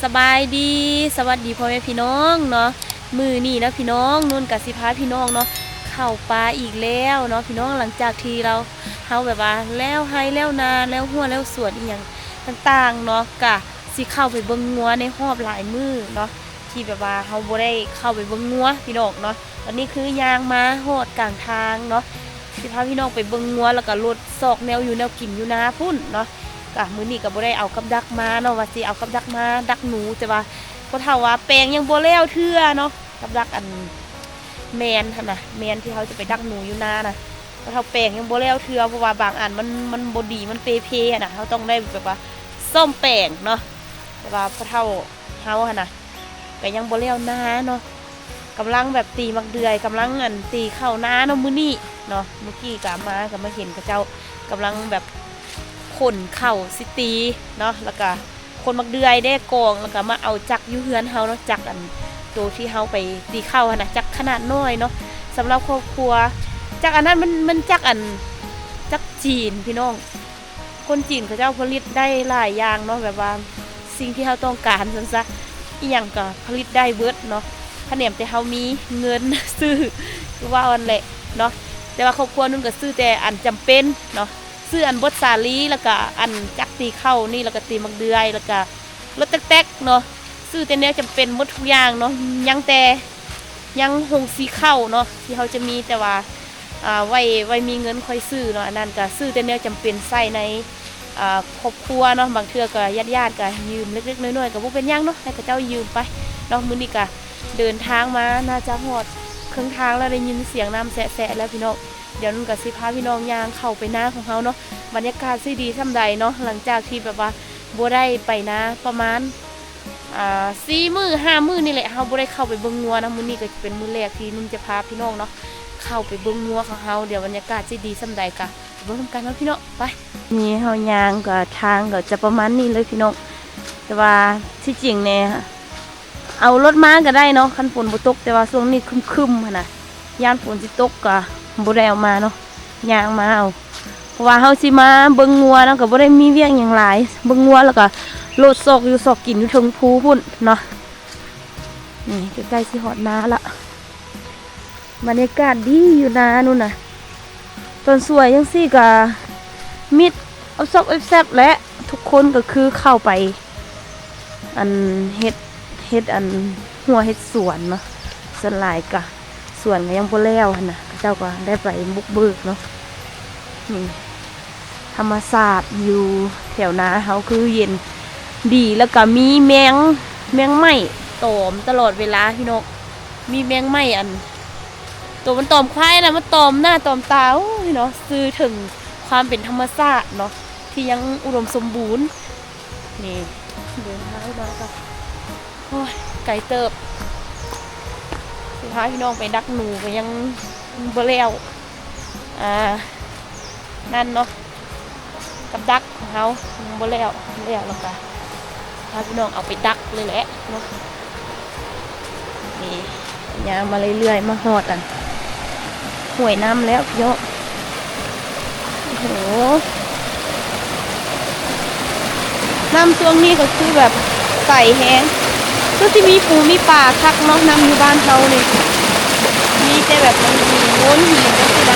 ສະບາຍດີ ສະຫວັດດີພໍ່ແມ່ພີ່ນ້ອງເນາະ. ມື້ນີ້ເນາະພີ່ນ້ອງ ນຸ່ນກະຊິພາພີ່ນ້ອງເນາະ ເຂົ້າປ່າອີກແລ້ວເນາະພີ່ນ້ອງ. ຫຼັງຈາກທີ່ເຮົາ ເຮົາແບບວ່າແລ້ວໄຮ່ແລ້ວນາ ແລ້ວຮົ້ວແລ້ວສວນອີ່ຫຍັງຕ່າງໆເນາະ ກະຊິເຂົ້າໄປເບິ່ງງົວໃນຮອບຫຼາຍມື້ເນາະ ທີ່ແບບວ່າເຮົາບໍ່ໄດ້ເຂົ້າໄປເບິ່ງງົວພີ່ນ້ອງເນາະ. ຕອນນີ້ຄືຍ່າງມາຮອດກາງທາງເນາະ ຊິພາພີ່ນ້ອງໄປເບິ່ງງົວ ແລ້ວກະລົດຊອກແນວຢູ່ແນວກິນຢູ່ນາພຸ້ນເນາະ. ກະມື້ນີ້ກະບໍ່ໄດ້ເອົາກັບດັກມາເນາະ ວ່າຊິເອົາກັບດັກມາດັກໜູ ແຕ່ວ່າພໍ່ເຖົ້າວ່າແປງຍັງບໍ່ແລ້ວເທື່ອເນາະ ກັບດັກອັນແມນຫັ້ນນະ ແມນທີ່ເຮົາຈະໄປດັກໜູຢູ່ນານະ ພໍ່ເຖົ້າແປງຍັງບໍ່ແລ້ວເທື່ອ ເພາະວ່າບາງອັນມັນ ມັນບໍ່ດີ ມັນເປ່ເພຫັ້ນນະ ເຮົາຕ້ອງໄດ້ແບບວ່າສ້ອມແປງເນາະ. ແຕ່ວ່າພໍ່ເຖົ້າເຮົາຫັ້ນນະ ກະຍັງບໍ່ແລ້ວນາເນາະ ກຳລັງແບບຕີໝາກເດືອຍ ກຳລັງອັນຕີເຂົ້ານາເນາະມື້ນີ້ເນາະ. ມື້ກີ້ກະມາ ກະມາເຫັນເຂົາເຈົ້າກຳລັງແບບຂົນເຂົ້າຊິຕີເນາະ ແລ້ວກະຂົນໝາກເດືອຍແດ່ກອງ ແລ້ວກະມາເອົາຈັກຢູ່ເຮືອນເຮົາເນາະ ຈັກອັນໂຕທີ່ເຮົາໄປຕີເຂົ້າຫັ້ນນະ ຈັກຂະໜາດນ້ອຍເນາະ. ສຳລັບຄອບຄົວ ຈັກອັນນັ້ນມັນ ມັນຈັກອັນ ຈັກຈີນພີ່ນ້ອງ ຄົນຈີນເຂົາເຈົ້າຜະລິດໄດ້ຫຼາຍຢ່າງເນາະ ແບບວ່າສິ່ງທີ່ເຮົາຕ້ອງການຊັ້ນຊະ ອີ່ຫຍັງກະຜະລິດໄດ້ເບິດເນາະ ຂະແໜມແຕ່ເຮົາມີເງິນຊື້ ຄືວ່າຫັ້ນແຫຼະເນາະ. ແຕ່ວ່າຄອບຄົວນຸ່ນກະຊື້ແຕ່ອັນຈຳເປັນເນາະ ຊື້ອັນບົດສາລີ ແລ້ວກະອັນຈັກຕີເຂົ້ານີ້ ແລ້ວກະຕີໝາກເດືອຍ ແລ້ວກະລົດແຕັກໆເນາະ ຊື້ແຕ່ແນວຈຳເປັນໝົດທຸກຢ່າງເນາະ. ຍັງແຕ່ ຍັງໂຮງສີເຂົ້າເນາະ ທີ່ເຮົາຈະມີ ແຕ່ວ່າ ອ່າ ໄວ້ ໄວ້ມີເງິນຄ່ອຍຊື້ເນາະ. ອັນນັ້ນກະຊື້ແຕ່ແນວຈຳເປັນໃຊ້ໃນ ອ່າ ຄອບຄົວເນາະ ບາງເທື່ອກະຍາດໆກະຢືມເລັກໆນ້ອຍໆ ກະບໍ່ເປັນຫຍັງເນາະ ໃຫ້ເຂົາເຈົ້າຢືມໄປເນາະ. ມື້ນີ້ກະເດີນທາງມາ ໜ້າຈະຮອດເຄິ່ງທາງແລ້ວ ໄດ້ຍິນສຽງນ້ຳແຊະໆແລ້ວພີ່ນ້ອງ. ດຽວນຸ່ນກະຊິພາພີ່ນ້ອງຍ່າງເຂົ້າໄປນາຂອງເຮົາເນາະ ບັນຍາກາດຊິດີສ່ຳໃດເນາະ ຫຼັງຈາກທີ່ແບບວ່າບໍ່ໄດ້ໄປນາປະມານ ອ່າ ສີ່ມື້ຫ້າມື້ນີ້ແຫຼະ ເຮົາບໍ່ໄດ້ເຂົ້າໄປເບິ່ງງົວນະ. ມື້ນີ້ກະເປັນມື້ແລກທີ່ນຸ່ນຈະພາພີ່ນ້ອງເນາະ ເຂົ້າໄປເບິ່ງງົວຂອງເຮົາ ດຽວບັນຍາກາດຊິດີສ່ຳໃດກະໄປເບິ່ງນຳກັນເນາະພີ່ນ້ອງ ໄປ. ນີ້ເຮົາຍ່າງກະ ທາງກະຈະປະມານນີ້ເລີຍພີ່ນ້ອງ ແຕ່ວ່າທີ່ຈິງແນ່ ເອົາລົດມາກະໄດ້ເນາະ ຄັນຝົນບໍ່ຕົກ ແຕ່ວ່າຊ່ວງນີ້ຄຶ້ມໆຫັ້ນນະ ຢ້ານຝົນຊິຕົກກະບໍ່ໄດ້ເອົາມາເນາະ ຍ່າງມາເອົາ ເພາະວ່າເຮົາຊິມາເບິ່ງງົວເນາະ ກະບໍ່ໄດ້ມີວຽກຫຍັງຫຼາຍ ເບິ່ງງົວ ແລ້ວກະໂລດຊອກຢູ່ຊອກກິນຢູ່ເທິງພູພຸ້ນເນາະ. ນີ້ໃກ້ໆຊິຮອດນາລະ ບັນຍາກາດດີຢູ່ນານຸ່ນນະ ຕອນສວຍຈັ່ງຊີ້ກະມິດອອບຊອບແອບແຊບແຫຼະ ທຸກຄົນກະຄືເຂົ້າໄປ ອັນເຮັດ ເຮັດອັນຮົ້ວເຮັດສວນເນາະ ສ່ວນຫຼາຍກະສວນກະຍັງບໍ່ແລ້ວຫັ້ນນະ ເຂົາເຈົ້າກະໄດ້ໄປບຸກເບີກເນາະ. ນີ້ທຳມະຊາດຢູ່ແຖວນາເຮົາຄືເຢັນດີ ແລ້ວກະມີແມງ ແມງໄມ້ຕອມຕະຫຼອດເວລາພີ່ນ້ອງ ມີແມງໄມ້ອັນ ໂຕມັນຕອມຄວາຍນະ ມັນຕອມໜ້າຕອມຕາ ໂອ້ຍເນາະ ສື່ເຖິງຄວາມເປັນທຳມະຊາດເນາະ ທີ່ຍັງອຸດົມສົມບູນ. ນີ້ເດີນທາງມາກະ ໂອ້ຍ ໄກເຕີບ ຊິພາພີ່ນ້ອງໄປດັກໜູກະຍັງບໍ່ແລ້ວ ອ່າ ນັ້ນເນາະ ກັບດັກຂອງເຮົາຍັງບໍ່ແລ້ວ ແລ້ວລະກະພາພີ່ນ້ອງເອົາໄປດັກເລີຍແຫຼະເນາະ. ນີ້ຍ່າງມາເລື້ອຍໆ ມາຮອດອັນຫ້ວຍນ້ຳແລ້ວພີ່ນ້ອງ. ໂອ້ໂຫ ນ້ຳຊ່ວງນີ້ກະຄືແບບໃສແຮງ ຄືຊິມີປູມີປາຄັກເນາະ ນ້ຳຢູ່ບ້ານເຮົານີ້ ມີແຕ່ແບບມັນມີໂງ່ນຫີນຈັ່ງຊີ້ນະ.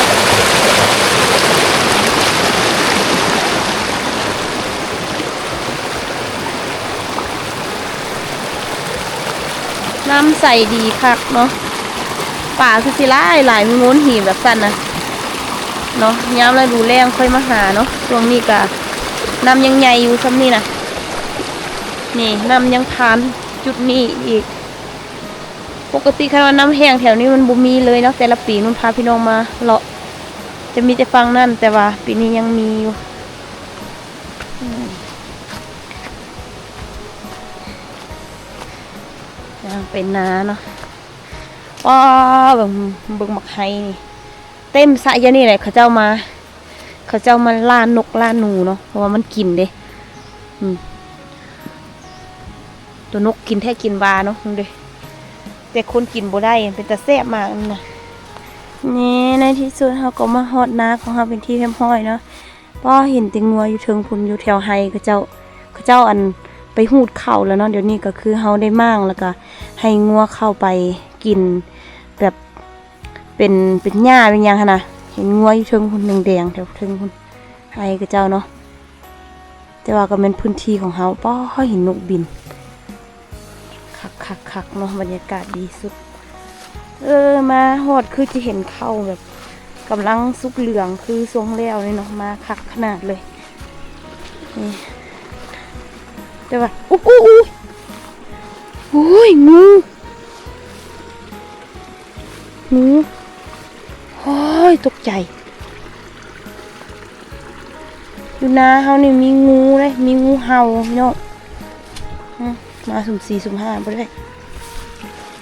ນ້ຳໃສດີຄັກເນາະ ປາຄືຊິຫຼາຍໆ ມີໂງ່ນຫີນແບບຊັ້ນນະເນາະ. ຍາມລະດູແລ້ງຄ່ອຍມາຫາເນາະ ຊ່ວງນີ້ກະນ້ຳຍັງໃຫຍ່ຢູ່ຊ່ຳນີ້ນະ. ນີ້ນ້ຳຍັງຜ່ານຈຸດນີ້ອີກ ປົກກະຕິຄັນວ່ານ້ຳແຫ້ງແຖວນີ້ມັນບໍ່ມີເລີຍເນາະ ແຕ່ລະປີນຸ່ນພາພີ່ນ້ອງມາເລາະ ຈະມີແຕ່ຝັ່ງນັ້ນ ແຕ່ວ່າປີນີ້ຍັງມີຢູ່. ຍ່າງໄປນາເນາະ ປ້າ ເບິ່ງ ເບິ່ງໝາກໄຮນີ້ ເຕັມສະຢູ່ນີ້ແຫຼະ ເຂົາເຈົ້າມາ ເຂົາເຈົ້າມາລ່ານົກລ່າໜູເນາະ ເພາະວ່າມັນກິນເດ້ ອືມ ໂຕນົກກິນແທ້ກິນວ່າເນາະ ເບິ່ງເດ້ ແຕ່ຄົນກິນບໍ່ໄດ້ ເປັນຕາແຊບໝາກນີ້ນະ. ນີ້ໃນທີ່ສຸດເຮົາກະມາຮອດນາຂອງເຮົາເປັນທີ່ຮຽບຮ້ອຍເນາະ. ປ້າ ເຫັນແຕ່ງົວຢູ່ເທິງພຸ້ນ ຢູ່ແຖວໄຮ່ເຂົາເຈົ້າ ເຂົາເຈົ້າອັນ ໄປຮູດເຂົ້າແລ້ວເນາະ. ດຽວນີ້ກໍຄືເຮົາໄດ້ມ້າງ ແລ້ວກໍໃຫ້ງົວເຂົ້າໄປກິນແບບເປັນ ເປັນຫຍ້າເປັນຫຍັງຫັ້ນນະ. ເຫັນງົວຢູ່ເທິງພຸ້ນແດງໆ ແຖວເທິງພຸ້ນ ໄຮ່ເຂົາເຈົ້າເນາະ. ແຕ່ວ່າກໍແມ່ນພື້ນທີ່ຂອງເຮົາ. ປ້າ ເຫັນນົກບິນ. ຄັກໆໆເນາະ ບັນຍາກາດດີສຸດ. ເອີ ມາຮອດຄືຈະເຫັນເຂົ້າແບບກຳລັງສຸກເຫຼືອງຄືຊ່ວງແລ້ວນີ້ເນາະ. ມາຄັກຂະໜາດເລີຍ. ນີ້ ແຕ່ວ່າ ອຸ້ຍ ອຸ້ຍ ອຸ້ຍ ອຸ້ຍ ງູ ງູ ໂອ້ຍ ຕົກໃຈ. ຢູ່ນາເຮົານີ້ມີງູເດ້ ມີງູເຫົ່າພີ່ນ້ອງ. ອືມ ມາສຸ່ມສີ່ສຸ່ມຫ້າບໍ່ໄດ້.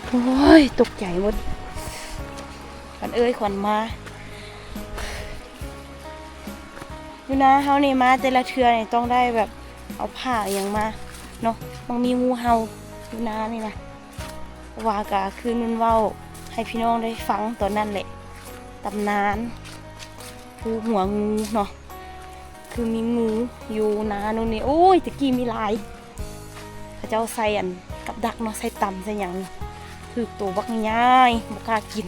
ໂອ້ຍ ຕົກໃຈໝົດ. ຂວັນເອີຍ ຂວັນມາ. ຢູ່ນາເຮົານີ້ມາແຕ່ລະເທື່ອນີ້ຕ້ອງໄດ້ແບບເອົາຜ້າອີ່ຫຍັງມາເນາະ. ຕ້ອງມີງູເຫົ່າຢູ່ນານີ້ນະ. ເພາະວ່າກະຄືນຸ່ນເວົ້າໃຫ້ພີ່ນ້ອງໄດ້ຟັງຕອນນັ້ນແຫຼະ ຕຳນານພູຫົວງູເນາະ. ຄືມີງູຢູ່ນານຸ່ນນີ້ ໂອ້ຍ ແຕ່ກີ້ມີຫຼາຍ. ເຂົາເຈົ້າໃສ່ອັນກັບດັກເນາະ ໃສ່ຕຳໃສ່ຫຍັງ ຖືກໂຕບັກໃຫຍ່ ບໍ່ກ້າກິນ.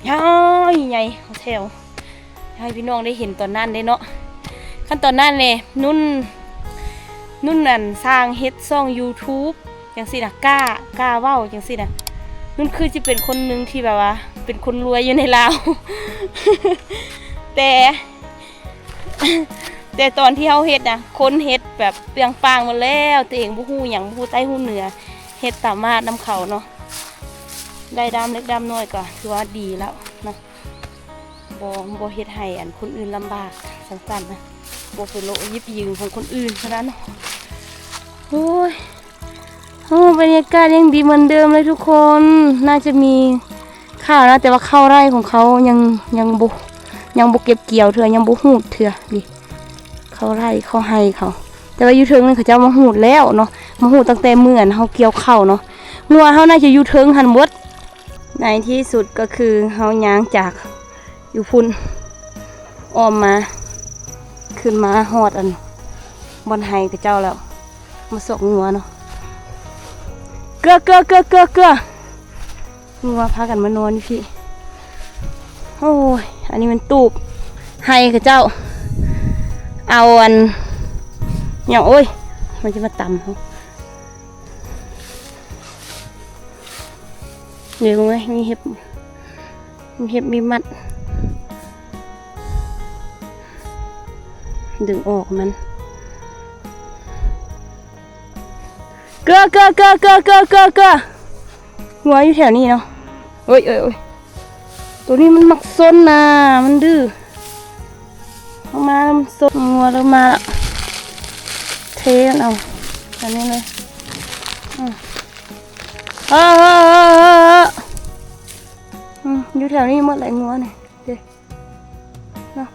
ໃຫຍ່ ໃຫຍ່ແຖວ ໃຫ້ພີ່ນ້ອງໄດ້ເຫັນຕອນນັ້ນເດ້ເນາະ. ຄັນຕອນນັ້ນເດ້ ນຸ່ນ ນຸ່ນອັນສ້າງເຮັດຊ່ອງຢູທູບຈັ່ງຊີ້ນະ ກ້າ ກ້າເວົ້າຈັ່ງຊີ້ນະ. ນຸ່ນຄືຊິເປັນຄົນໜຶ່ງທີ່ແບບວ່າເປັນຄົນລວຍຢູ່ໃນລາວ ແຕ່ ແຕ່ຕອນທີ່ເຮົາເຮັດນະ ຄົນເຮັດແບບເປືອງປາງໝົດແລ້ວ ຕົວເອງບໍ່ຮູ້ຫຍັງ ບໍ່ຮູ້ໃຕ້ຮູ້ເໜືອ ເຮັດຕາມມາດນຳເຂົາເນາະ. ໄດ້ດ້າມເລັກດ້າມນ້ອຍກໍຖືວ່າດີແລ້ວເນາະ. ບໍ່ ບໍ່ເຮັດໃຫ້ອັນຄົນອື່ນລຳບາກ ຊັ້ນໆນະ. ບໍ່ໄປໂລະຢິບຢືມຂອງຄົນອື່ນເທົ່ານັ້ນເນາະ. ໂອ້ຍ ໂອ້ ບັນຍາກາດຍັງດີເໝືອນເດີມເລີຍທຸກຄົນ. ໜ້າຈະມີ ຂ້າວນະ ແຕ່ວ່າເຂົ້າໄຮ່ຂອງເຂົາຍັງ ຍັງບໍ່ ຍັງບໍ່ເກັບກ່ຽວເທື່ອ ຍັງບໍ່ຮູດເທື່ອນີ້ ເຂົ້າໄຮ່ເຂົ້າໄຮ່ເຂົາ. ແຕ່ວ່າຢູ່ເທິງນີ້ເຂົາເຈົ້າມາຮູດແລ້ວເນາະ ມາຮູດຕັ້ງແຕ່ມື້ອັນເຮົາກ່ຽວເຂົ້າເນາະ. ງົວເຮົາໜ້າຈະຢູ່ເທິງຫັ້ນໝົດ. ໃນທີ່ສຸດກໍຄືເຮົາຍ່າງຈາກຢູ່ພຸ້ນອ້ອມມາ ຂຶ້ນມາຮອດອັນບ່ອນໄຮ່ເຂົາເຈົ້າແລ້ວ ມາຊອກງົວເນາະ. ເກືອ ເກືອ ເກືອ ເກືອ ເກືອ. ງົວພາກັນມານອນຢູ່ພີ້. ໂອ້ຍ ອັນນີ້ມັນຕູບໄຮ່ເຂົາເຈົ້າ ເອົາອັນຫຍັງ ໂອ້ຍ ມັນຈະມາຕຳເຮົາ. ນີ້ເບິ່ງເວີຍ ມີເຫັບ ມີເຫັບ ມີມັດ ດຶງອອກມັນ. ເກືອ ເກືອ ເກືອ ເກືອ ເກືອ ເກືອ ເກືອ. ງົວຢູ່ແຖວນີ້ເນາະ. ໂອ້ຍ ໂອ້ຍ ໂອ້ຍ ໂຕນີ້ມັນມັກຊົນນະ ມັນດື້. ເອົາມາແລ້ວມັນຊົນ. ງົວເລີ່ມມາແລ້ວ ເທມັນເອົາ ອັນນີ້ເລີຍ. ອືມ ເອີ ເອີ ເອີ ເອີ ອືມ ຢູ່ແຖວນີ້ໝົດແຫຼະງົວນີ້. ເດ້ເນາະ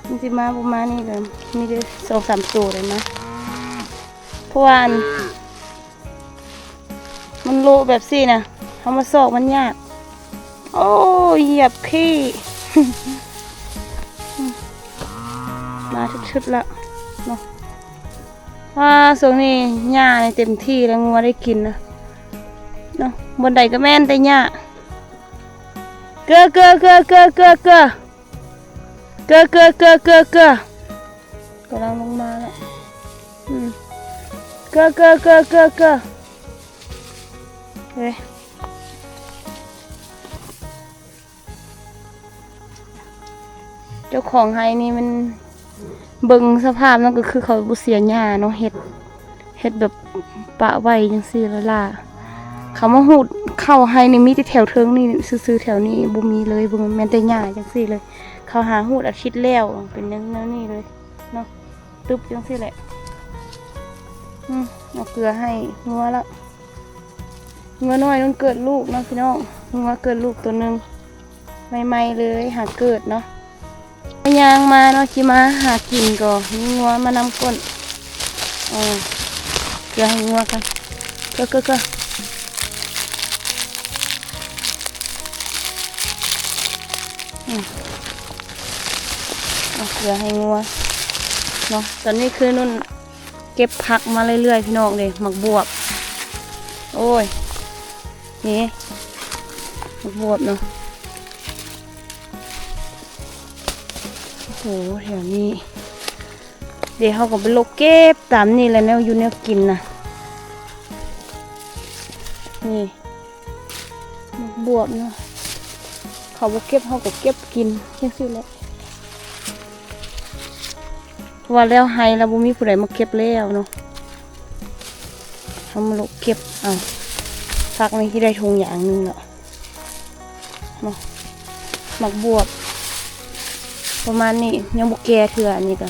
ມັນຊິມາບໍ່ມານີ້ເລີຍ ມີແຕ່ສອງສາມໂຕເລີຍມາ. ເພາະວ່າອັນ ມັນໂລະແບບຊີ້ນະ ເຮົາມາຊອກມັນຍາກ. ໂອ້ ຢຽບຂີ້ ມາທຶດໆແລ້ວເນາະ. ວ້າ ຊ່ວງນີ້ຫຍ້ານີ້ເຕັມທີ່ແລ້ວ ງົວໄດ້ກິນນະເນາະ. ບ່ອນໃດກໍແມ່ນແຕ່ຫຍ້າ. ເກືອ ເກືອ ເກືອ ເກືອ ເກືອ ເກືອ ກຳລັງລົງມາແລ້ວ. ອືມ ເກືອ ເກືອ ເກືອ ເກືອ ເກືອ. ເອີ ເຈົ້າຂອງໄຮ່ນີ້ມັນ ເບິ່ງສະພາບນັ້ນກໍຄືເຂົາບໍ່ເສຍຫຍ້າເນາະ ເຮັດ ເຮັດແບບປະໄວ້ຈັ່ງຊີ້ລ້າໆ. ເຂົາມາຮູດເຂົ້າໄຮ່ນີ້ມີແຕ່ແຖວເທິງນີ້ຊື່ໆ ແຖວນີ້ບໍ່ມີເລີຍ ເບິ່ງແມ່ນແຕ່ຫຍ້າຈັ່ງຊີ້ເລີຍ. ເຂົາຫາຮູດອາທິດແລ້ວ ເປັນແນວນີ້ເລີຍເນາະ ຕຶບຈັ່ງຊີ້ແຫຼະ. ອືມ ເອົາເກືອໃຫ້ງົວລະ. ງົວນ້ອຍນັ້ນເກີດລູກເນາະພີ່ນ້ອງ ງົວເກີດລູກໂຕໜຶ່ງ ໃໝ່ໆເລີຍຫາເກີດເນາະ. ຍ່າງມາເນາະ ຊິມາຫາກິນກໍມີງົວມານຳກົ້ນ. ເອີ ເກືອໃຫ້ງົວກ່ອນ ເກືອ ເກືອ ເກືອ. ອືມ ເອົາເກືອໃຫ້ງົວເນາະ. ຕອນນີ້ຄືນຸ່ນ ເກັບຜັກມາເລື້ອຍໆ ພີ່ນ້ອງເດ້ ໝາກບວບ ໂອ້ຍ ນີ້ ໝາກບວບເນາະ ໂອ້ໂຫ ແຖວນີ້ເດ້ ເຮົາກໍໄປເລາະເກັບຕາມນີ້ແຫຼະ ແນວຢູ່ແນວກິນນະ ນີ້ ໝາກບວບເນາະ ເຂົາບໍ່ເກັບ ເຮົາກໍເກັບກິນຈັ່ງຊີ້ແຫຼະ ເພາະວ່າແລ້ວໄຮ່ແລ້ວ ບໍ່ມີຜູ້ໃດມາເກັບແລ້ວເນາະ ເຮົາມາເລາະເກັບເອົາ ຜັກນີ້ຊິໄດ້ຖົງຢາງໜຶ່ງເນາະ ເນາະ ໝາກບວບປະມານນີ້ ຍັງບໍ່ແກ່ເທື່ອ ອັນນີ້ກໍ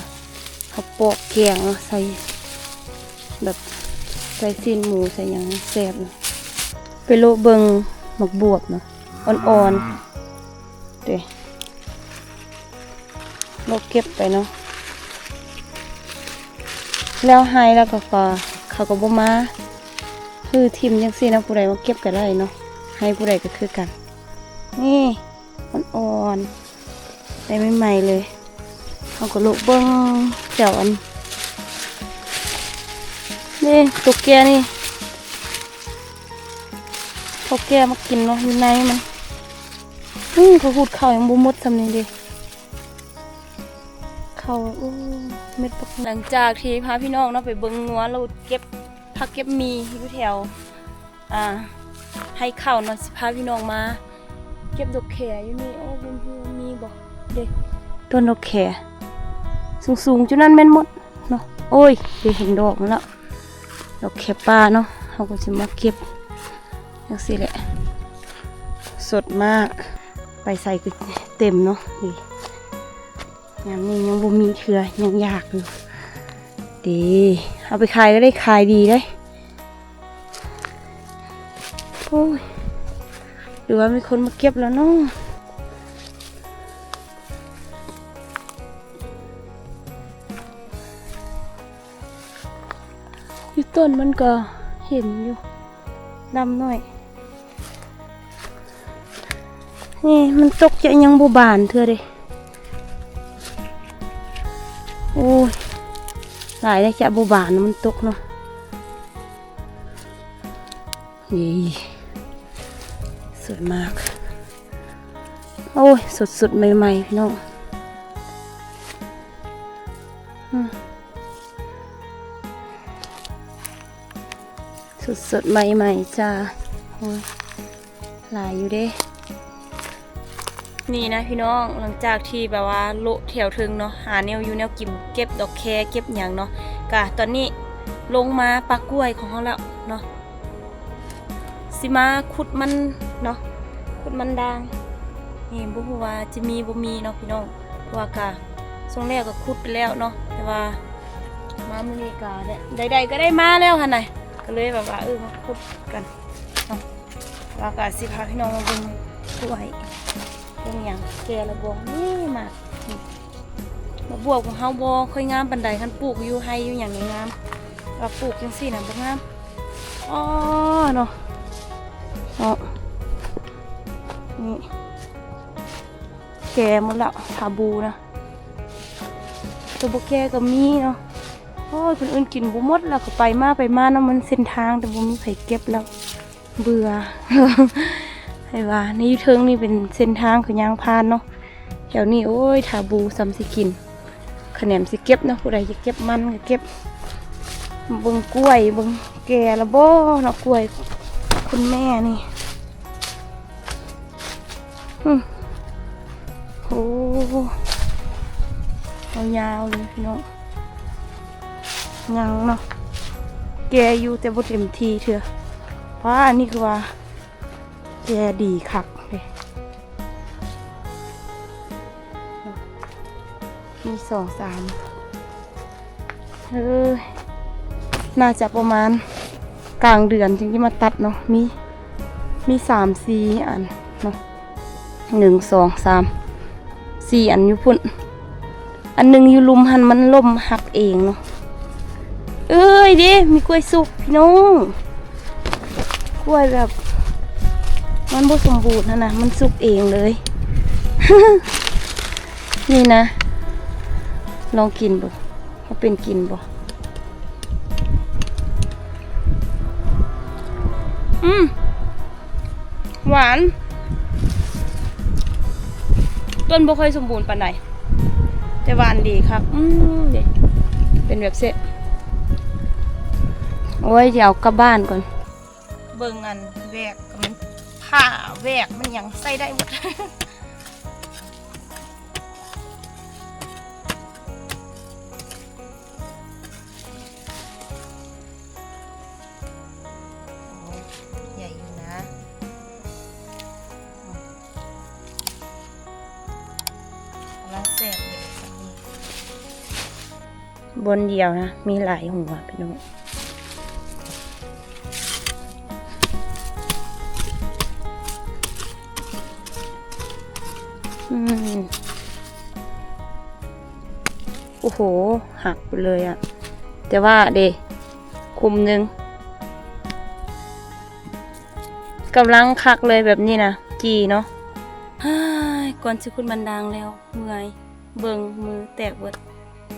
ເຮົາປອກແກງເນາະ ໃສ່ແບບ ໃສ່ຊີ້ນໝູ ໃສ່ຫຍັງແຊບເນາະ ໄປເລາະເບິ່ງໝາກບວບເນາະ ອ່ອນໆ ເດ້ ເລາະເກັບໄປເນາະ ແລ້ວໄຮ່ແລ້ວກໍ ກໍ ເຂົາກໍບໍ່ມາຮື້ຖິ້ມຈັ່ງຊີ້ນະ ຜູ້ໃດມາເກັບກໍໄດ້ເນາະ ໄຮ່ຜູ້ໃດກໍຄືກັນ ນີ້ ອ່ອນໆ ໄດ້ໃໝ່ໆ ເລີຍ ເຮົາກໍເລາະເບິ່ງແຖວອັນ ນີ້ ຕົວແກ່ນີ້ ເຂົາແກ່ມາກິນເນາະ ຢູ່ໃນມັນ ອື ເຂົາຫູດເຂົ້າຍັງບໍ່ໝົດຊ່ຳນີ້ເດ້ ເຂົ້າ ໂອ້ ເມັດບັກ ຫຼັງຈາກທີ່ພາພີ່ນ້ອງເນາະ ໄປເບິ່ງງົວ ແລ້ວເກັບຜັກເກັບໝີ່ຢູ່ແຖວ ອ່າ ໄຮ່ເຂົ້າເນາະ ຊິພາພີ່ນ້ອງມາເກັບດອກແຄຢູ່ນີ້ ໂອ້ ເບິ່ງເພື່ອມີບໍ່ ເດ້ ຕົ້ນດອກແຄສູງໆ ຈຸນັ້ນແມ່ນໝົດເນາະ ໂອ້ຍ ໄດ້ເຫັນດອກມັນແລ້ວ ດອກແຄປ່າເນາະ ເຮົາກໍຊິມາເກັບຈັ່ງຊີ້ແຫຼະ ສົດມາກ ໄປໃສກໍເຕັມເນາະ ນີ້ ຍາມນີ້ຍັງບໍ່ມີເທື່ອ ຍັງຢາກຢູ່ ເດ້ ເອົາໄປຂາຍກໍໄດ້ຂາຍດີເດ້ ໂອ້ຍ ຫຼືວ່າມີຄົນມາເກັບແລ້ວເນາະ ຢູ່ຕົ້ນມັນກໍເຫັນຢູ່ ດຳໜ້ອຍ ນີ້ມັນຕົກຈະຍັງບໍ່ບານເທື່ອເດ້ ໂອ້ຍ ຫຼາຍແລ້ວຈະບໍ່ບານ ມັນຕົກເນາະ ເຢ້ ສວຍມາກ ໂອ້ຍ ສົດໆ ໃໝ່ໆ ພີ່ນ້ອງ ອືມ ສົດໆ ໃໝ່ໆ ຈ້າ ໂອ້ຍ ຫຼາຍຢູ່ເດ້ ນີ້ນະພີ່ນ້ອງ ຫຼັງຈາກທີ່ແບບວ່າເລາະແຖວເທິງເນາະ ຫາແນວຢູ່ແນວກິນ ເກັບດອກແຄ ເກັບຫຍັງເນາະ ກະຕອນນີ້ລົງມາປ່າກ້ວຍຂອງເຮົາແລ້ວເນາະ ຊິມາຂຸດມັນເນາະ ຂຸດມັນດາງ ນີ້ບໍ່ຮູ້ວ່າຈະມີບໍ່ມີເນາະພີ່ນ້ອງ ເພາະວ່າກະຊ່ວງແລກກໍຂຸດໄປແລ້ວເນາະ ແຕ່ວ່າມາມື້ນີ້ກະໄດ້ ໃດໆ ກໍໄດ້ມາແລ້ວຫັ້ນນະ ກໍເລີຍແບບວ່າ ເອີ ມາຂຸດກັນເນາະ ວ່າກໍຊິພາພີ່ນ້ອງມາເບິ່ງກ້ວຍ ເບິ່ງຫຍັງ ແກ່ລະບໍ່ ນີ້ໝາກ ໝາກບວບຂອງເຮົາບໍ່ຄ່ອຍງາມປານໃດ ຄັນປູກຢູ່ໄຮ່ຢູ່ຫຍັງນີ້ງາມ ວ່າປູກຈັ່ງຊີ້ນະບໍ່ງາມ ອໍ ເນາະ ເນາະ ນີ້ ແກ່ໝົດແລ້ວ ທາບູນະ ໂຕບໍ່ແກ່ກໍມີເນາະ ໂອ້ຍ ຄົນອື່ນກິນບໍ່ໝົດແລ້ວ ກໍໄປມາໄປມານຳ ມັນເສັ້ນທາງ ແຕ່ບໍ່ມີໃຜເກັບແລ້ວ ເບື່ອ ໃຫ້ວ່າ ໃນຢູ່ເທິງນີ້ເປັນເສັ້ນທາງ ກໍຍ່າງຜ່ານເນາະ ແຖວນີ້ ໂອ້ຍ ທາບູ ສ່ຳຊິກິນ ຂະແໜມຊິເກັບເນາະ ຜູ້ໃດຈະເກັບມັນກໍເກັບ ເບິ່ງກ້ວຍ ເບິ່ງແກ່ລະບໍ່ເນາະ ກ້ວຍຄຸນແມ່ນີ້ ອືມ ໂອ້ ຍາວໆ ເລີຍພີ່ນ້ອງ ຍັງເນາະ ແກ່ຢູ່ແຕ່ບໍ່ເຕັມທີ່ເທື່ອ ປ້າ ອັນນີ້ຄືວ່າແກ່ດີຄັກເດ້ ມີສອງສາມ ເອີ ໜ້າຈະປະມານກາງເດືອນຈຶ່ງຈະມາຕັດເນາະ ມີ ມີສາມສີ່ອັນເນາະ ໜຶ່ງ ສອງ ສາມ ສີ່ອັນຢູ່ພຸ້ນ ອັນໜຶ່ງຢູ່ລຸ່ມຫັ້ນ ມັນລົ້ມຫັກເອງເນາະ ເອີຍ ເດ້ ມີກ້ວຍສຸກພີ່ນ້ອງ ກ້ວຍແບບ ມັນບໍ່ສົມບູນຫັ້ນນະ ມັນສຸກເອງເລີຍ ນີ້ນະ ລອງກິນເບິ່ງ ວ່າເປັນກິນບໍ່ ຫວານ ຕົ້ນບໍ່ຄ່ອຍສົມບູນປານໃດ ແຕ່ຫວານດີຄັກ. ອືມ ເດ້ ເປັນແບບເຊະ ໂອ້ຍ ຊິເອົາກັບບ້ານກ່ອນ. ເບິ່ງອັນແວກ ມັນຜ້າແວກ ມັນຫຍັງໃຊ້ໄດ້ໝົດ. ໂອ້ຍ ໃຫຍ່ຢູ່ນະ. ກຳລັງແຊບເລີຍ ບ່ອນດຽວນະ ມີຫຼາຍຫົວພີ່ນ້ອງ. ອືມ ໂອ້ໂຫ ຫັກໄປເລີຍອະ ແຕ່ວ່າເດ ຄຸມໜຶ່ງ ກຳລັງຄັກເລີຍແບບນີ້ນະ ຈີ່ເນາະ. ເຮີ້ຍ ກ່ອນຊິຂຸດມັນດາງແລ້ວ ເມື່ອຍ ເບິ່ງມືແຕກເບິດ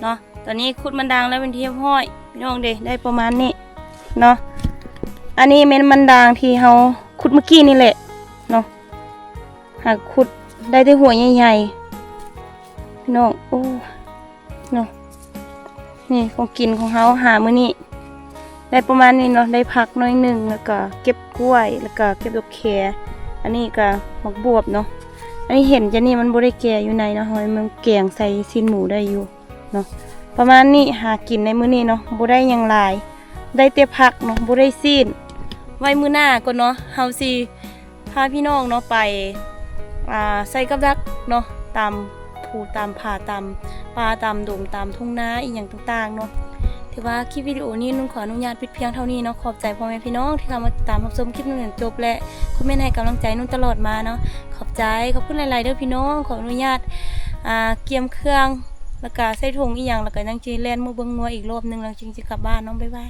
ເນາະ. ຕອນນີ້ຂຸດມັນດາງແລ້ວເປັນທີ່ຮຽບຮ້ອຍ ພີ່ນ້ອງເດ ໄດ້ປະມານນີ້ເນາະ. ອັນນີ້ແມ່ນມັນດາງທີ່ເຮົາຂຸດເມື່ອກີ້ນີ້ແຫຼະເນາະ. ຫາກຂຸດໄດ້ແຕ່ຫົວໃຫຍ່ໆ ພີ່ນ້ອງ. ໂອ້ ເນາະ ນີ້ຂອງກິນຂອງເຮົາຫາມື້ນີ້ ໄດ້ປະມານນີ້ເນາະ. ໄດ້ຜັກໜ້ອຍໜຶ່ງ ແລ້ວກະເກັບກ້ວຍ ແລ້ວກະເກັບດອກແຄ. ອັນນີ້ກະໝາກບວບເນາະ. ອັນນີ້ເຫັນຈະນີ້ມັນບໍ່ໄດ້ແກ່ຢູ່ໃນເນາະ ເຮົາມັນແກງໃສ່ຊີ້ນໝູໄດ້ຢູ່ເນາະ. ປະມານນີ້ຫາກິນໃນມື້ນີ້ເນາະ ບໍ່ໄດ້ຫຍັງຫຼາຍ ໄດ້ແຕ່ຜັກເນາະ ບໍ່ໄດ້ຊີ້ນ. ໄວ້ມື້ໜ້າກ່ອນເນາະ ເຮົາຊິ ພາພີ່ນ້ອງເນາະໄປ ອ່າ ໃສ່ກັບດັກເນາະ ຕາມພູຕາມຜາ ຕາມປ່າຕາມດົງ ຕາມທົ່ງນາ ອີ່ຫຍັງຕ່າງໆເນາະ. ຖືວ່າຄລິບວິດີໂອນີ້ນຸ່ນຂໍອະນຸຍາດປິດພຽງເທົ່ານີ້ເນາະ. ຂອບໃຈພໍ່ແມ່ພີ່ນ້ອງທີ່ເຂົ້າມາຕິດຕາມຮັບຊົມຄລິບນຸ່ນຈົນຈົບ ແລະ ຄອມເມັນໃຫ້ກຳລັງໃຈນຸ່ນຕະຫຼອດມາເນາະ. ຂອບໃຈ ຂອບຄຸນຫຼາຍໆເດີພີ່ນ້ອງ. ຂໍອະນຸຍາດ ອ່າ ກຽມເຄື່ອງ ແລ້ວກະໃສ່ຖົງອີ່ຫຍັງ ແລ້ວກະຍັງຊິແລ່ນມາເບິ່ງງົວອີກລອບໜຶ່ງ ແລ້ວຈຶ່ງຊິກັບບ້ານເນາະ. ບາຍບາຍ.